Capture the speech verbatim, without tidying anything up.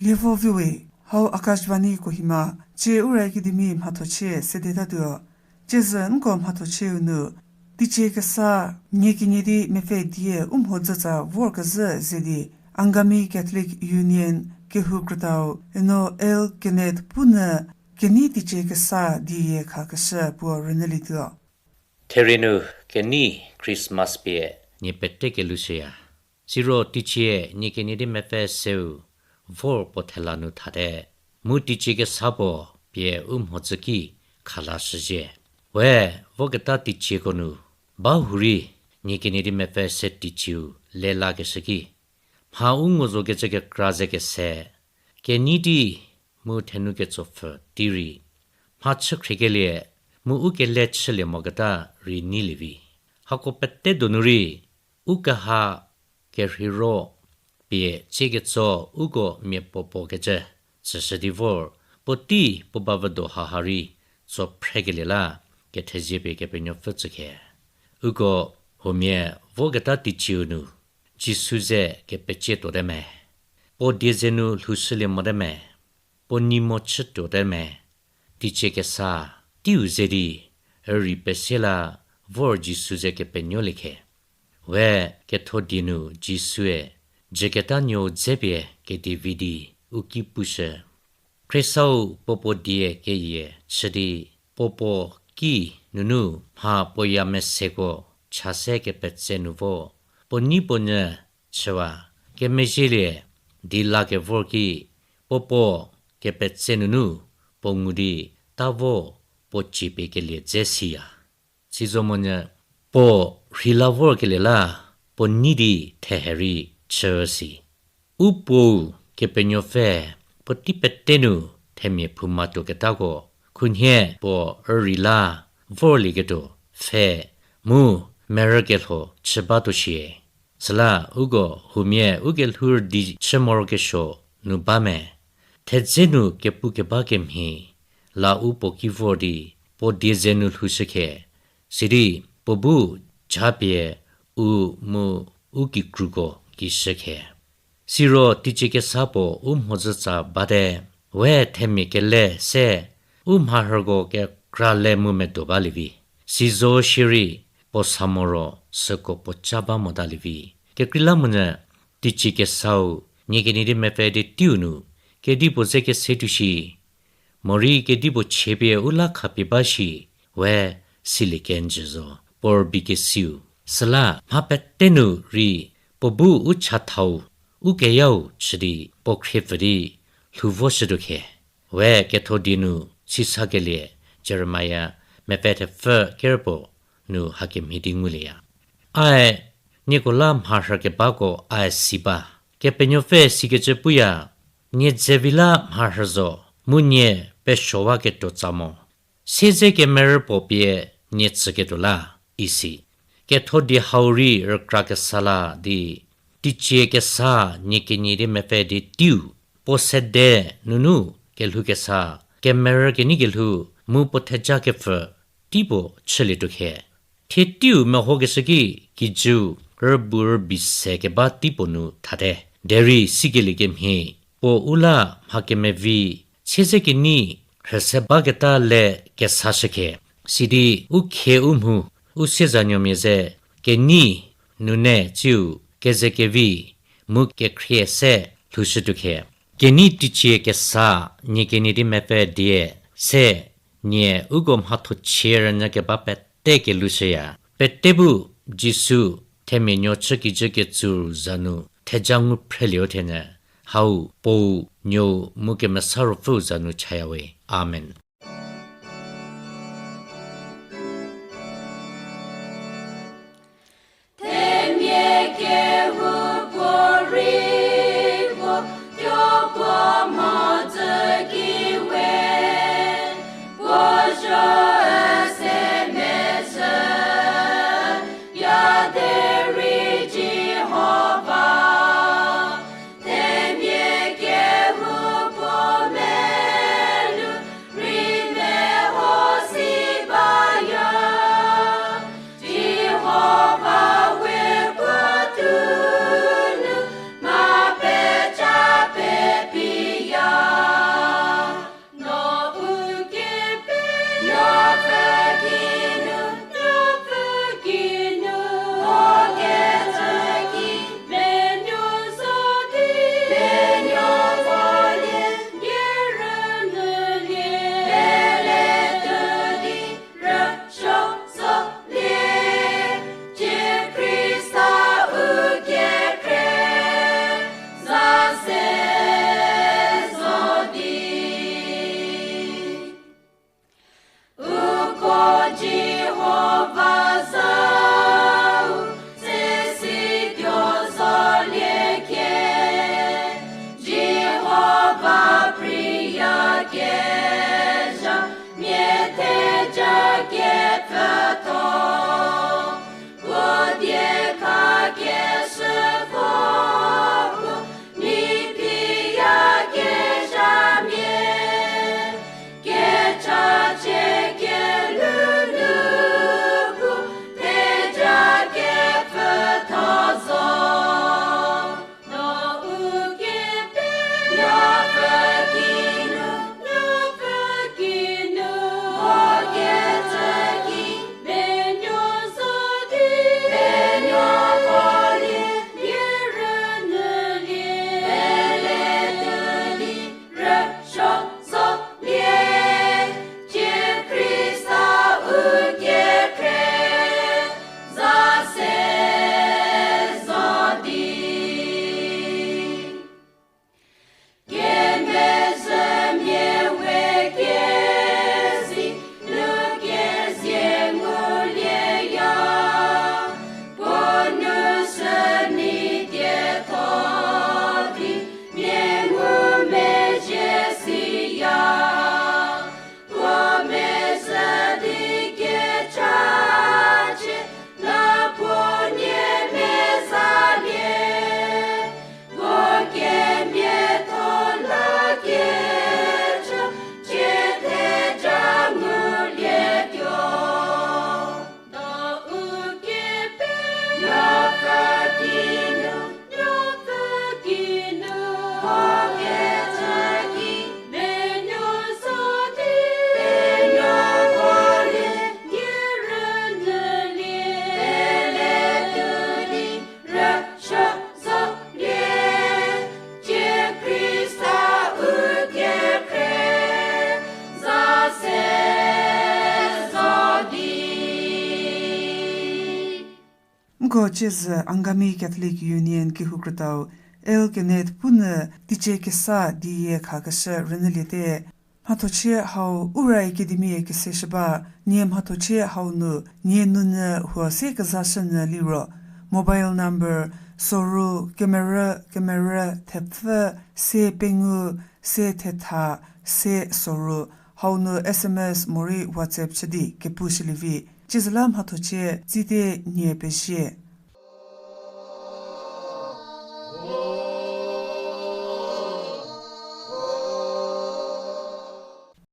Lievo viwe, hau Akashvani Kohima, cie Ura Academy mhathochie sedetatuo. Ciezü nko mhathochieu nu, teicie kesa, nie kenie di mepfü die u mhodzütsa vorkezhü ze di, Angami Catholic Union kehou krütau, eno L Kenneth Pune, kenei teicie kesa dieyie khakeshü puo rünyülietuo. Therie nu kenei Christmas pie nie pete kelushüya. Siro teicie nie kenie di mepfü seu vor puo thela nu thate. Mu teicie kesa puo pie u mhodzü ki khalashüzhie. We, voketa teicieko nu, bahurei nie kenie di mepfü se teicieu lelakeshü ki, mha u ngo zokecü kekra ze kese, kenei di mu thenu ketsopfü tei rei, mha chükhriekelie mu u kele chülie moketa rei neilie vi. Hako pete donu rei, u keha kerheiro pie tsieketso uko mia puo puo kecü tsüshü di vor, puotei puo bavüdo haha rei tso phrekelie la kethezie pie Kepenuopfü tsükhe. Uko huomia voketa teicieu nu, Jisu ze kepecie tuote me, puo die ze nu lhoushülie mote me, puo nei mo chütuote me, teicie kesa teiu ze di, rei pesie la vor Jisu ze kepenuoliekhe. We, ketho die nu Jisue jüketa nuou dze pie kedie vi di u ki pushü. Khriesau puo puo die keyie chü di, puo puo ki nunu mha puo ya meseko cha se kepetse nu vo, puo nei puo nyü chüwa, kemezhielie di lakevor ki, puo puo kepetse nunu puo ngu di ta vo puo cie pie kelie dze siya. Sizo monyü puo rheila vorkelie la puo nei di thehe rei chü si. U Puou Kepenuopfü puotei pete nu themia phouma tuoketako khunhie puo rheila vorlieketuo pfhe mu merükelho chü batuo shie. Süla uko huomia u kelhou rüdi chü morokesuo nu ba me, thedze nu kepukeba kemhie la u puo ki vor di puo die ze nu lhoushükhe, sidi puo bu japie u mu u kikruko gei shükhe. Siro teicie kesa puo u mhodzütsa bate, we themia kele se u mharhüko kekra le mu medo balie vi. Sizo shierei puo sa moro süko puo ca ba motalie vi. Kekreilamonyü teicie kesau nie kenie di mepfü di teiu nu kedipuo ze kese tuo shi, morei kedipuo chie pie u la khapie ba shi, we silie kenjü zo, puo rübei kesiu. Süla mha pete nu rei puo bu u chathau, u keyau chü di puo khriepfü di lhou voshütuo khe. We ketho die nu sisakelie Jeremia mepfü thepfü kerüpuo nu hakemhie di ngulieya. Ae, nieko la mharhü kebako ae si ba. Kepenuopfü sikecü puya, nie dzevi la mharhü zo, mu nie pesuowaketuo tsa mo. Siedze kemerü puo pie nie tsüketuo la, isi. Ketho die hau rei rükra kesa la di, teicie kesa nie kenie di mepfü di teiu, puo sede nunu kelhou kesa, kemerü kenei kelhou, mu puo theja kepfü, teipuo chülietuo khe. Thie teiu mehokeshü ki kijüu rübu rübei se keba teipuo nu thate. Derei sikelie kemhie, puo u la mha kemevi, siedze kenei rhüse baketa le kesashükhe. Sidi u khie u mhu, u siezanuomia ze, kenei, nune tsiu, kezekevi, mu kekhrie se lhoushütuo khe. Kenei teicie kesa, nie kenie di mepfü die, se, nie uko mhathochie rünyü keba pete kelushüya. Pete bu Jisu themia nuo chü kijü ketsur za nu theja ngu phrelieu thenyü, hau Puou, Nuou mu Kemesa Ruopfüu za nu chayawe. Amen. Themia kehoupuorei puo, tuopuo mhodzü ki we, puo zo üse mezhü, ya derei Jihova, themia kehoupuo melou rei Puo die khakeshü vo puo, mi phi ya kezhamia, kechachie kelhou nu puo, theja kepfü tho zo. No u kepe, no pfü kinu, no pfü kinu, o kecüki, penuo zo di, penuo vo lie, nie rünyülie, pele tuo di, rüsuo zolie, tsie Khrista u kekhrie, za se zo di. Kemezhümia we kezi, nu kezie ngulieya, puo nu sü ni dietho di, nie ngumezhie siya. Puo mezhü di kechachie, la puo nie mezalie, puo kemiatho la kecha, chie theja ngulietuo. No u kepe, no pfü kinu, no pfü kinu, o kecüki, penuo zo di, penuo vo lie, nie rünyülie, pele tuo di, rüsuo zolie, tsie Khrista u kekhrie, za se zo di. Nko ciezü Angami Catholic Union kehoukrütau L. Kenneth punyü teicie kesa die khakeshü rünyüliete. Mhathochie hau Ura Academy-e keseshü ba, nie mhathochie hau nu nie nunyü huo se kezashünyü liro, mobile number soru kemerü kemerü thepfü se pengou se thetha se soru, hau nu S M S morei WhatsApp chü di kepushülie vi. Ciezüla mhathochie tsite nie pezie.